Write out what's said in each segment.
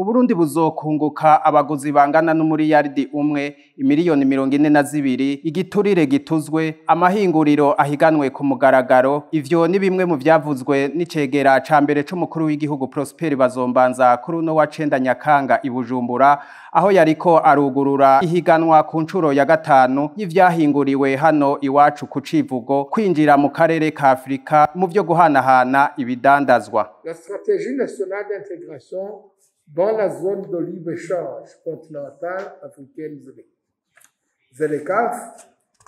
Uburundi buzokunguka abaguzi bangana n'1 miliyaridi, imiliyoni 42, igiturire gituzwe, amahinguriro ahiganwe ku mugaragaro. Ivyo ni bimwe mu vyavuzwe n'icegera ca mbere c'umukuru w'igihugu Prosper Bazombanza kuri uno wa 9 Nyakanga i Bujumbura, aho yariko arugurura ihiganwa ku ncuro ya gatanu y'ivyahinguriwe hano iwacu ku civugo kwinjira mu karere ka Afrika mu vyo guhanahana ibidandazwa. La stratégie nationale d'intégration dans la zone de libre-échange continentale africaine ZLECAF,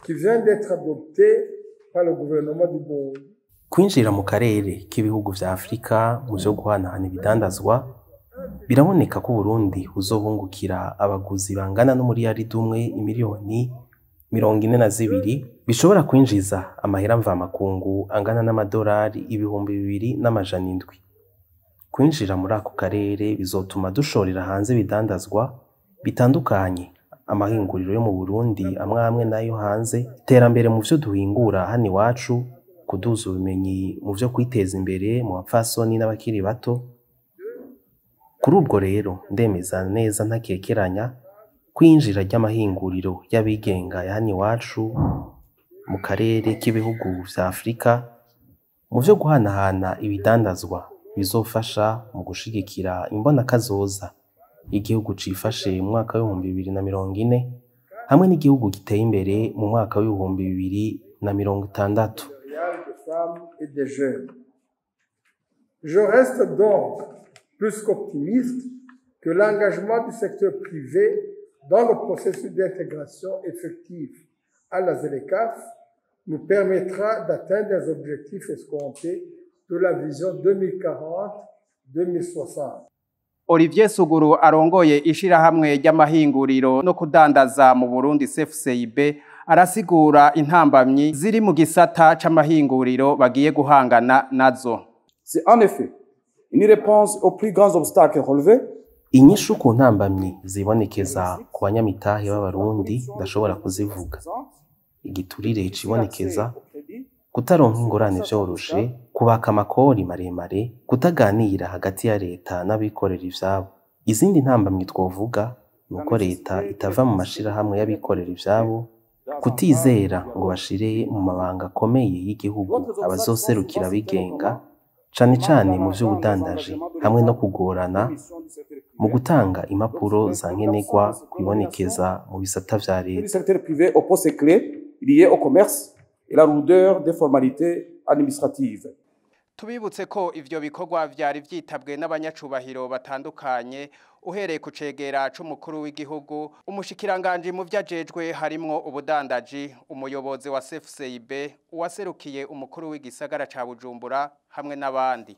qui vient d'être adoptée par le gouvernement du Burundi. Kwinjira mu karere k'ibihugu vya Afrika mu vyo guhanahana ibidandazwa, biraboneka ko Uburundi buzohungukira abaguzi bangana n'1 miliyaridi, imiliyoni 42, bishobora kwinjiza amahera mvamakungu angana n'amadolari 2700. Kwinjira muri ako karere bizotuma dushorera hanze ibidandazwa bitandukanye, amahinguriro yo mu Burundi amwe amwe nayo hanze, iterambere mu vyo duhingura hano iwacu, kuduza ubumenyi mu vyo kwiteza imbere mu bapfasoni n'abakiri bato. Kuri ubwo rero ndemeza neza ntakekeranya kwinjira ry'amahinguriro y'abigenga ya hano iwacu mu karere k'ibihugu vya Afrika mu vyo guhanahana ibidandazwa bizofasha mu gushigikira imbonakazoza y'igihugu cifashe mu mwaka w'2040 hamwe n'igihugu giteye imbere mu mwaka w'2060. Des femmes et des jeunes. Je reste donc plus qu'optimiste que l'engagement du secteur privé dans le processus d'intégration effective à la ZLECAF nous permettra d'atteindre les objectifs escomptés de la vision 2040-2060. Olivier Suguru arongoye ishirahamwe ry'amahinguriro no kudandaza mu Burundi CFCIB arasigura intambamyi ziri mu gisata c'amahinguriro bagiye guhangana nazo. C'est en effet une réponse aux plus grands obstacles relevés. Inyishu ku ntambamyi zibonekeza ku banyamitahe b'Abarundi ndashobora kuzivuga: igiturire cibonekeza, kutaronka ingurane vyoroshe, kubaka amakori maremare, kutaganira hagati ya leta n'abikorera ivyabo. Izindi ntambamyi twovuga nuko leta itava mu mashirahamwe y'abikorera ivyabo, kutizera ngo bashire mu mabanga akomeye y'igihugu abazoserukira abigenga, cane cane mu vy'ubudandaji, hamwe no kugorana mu gutanga impapuro za nkenerwa kwibonekeza mu bisata vya Du leta. secteur privé aux postes clés liés au commerce et la lourdeur des formalités administratives. Tubibutse ko ivyo bikorwa vyari vyitabwe n'abanyacubahiro batandukanye, uhereye ku cegera c'umukuru w'igihugu, umushikiranganji mu vyajejwe harimwo ubudandaji, umuyobozi wa CFCIB, uwaserukiye umukuru w'igisagara ca Bujumbura hamwe n'abandi.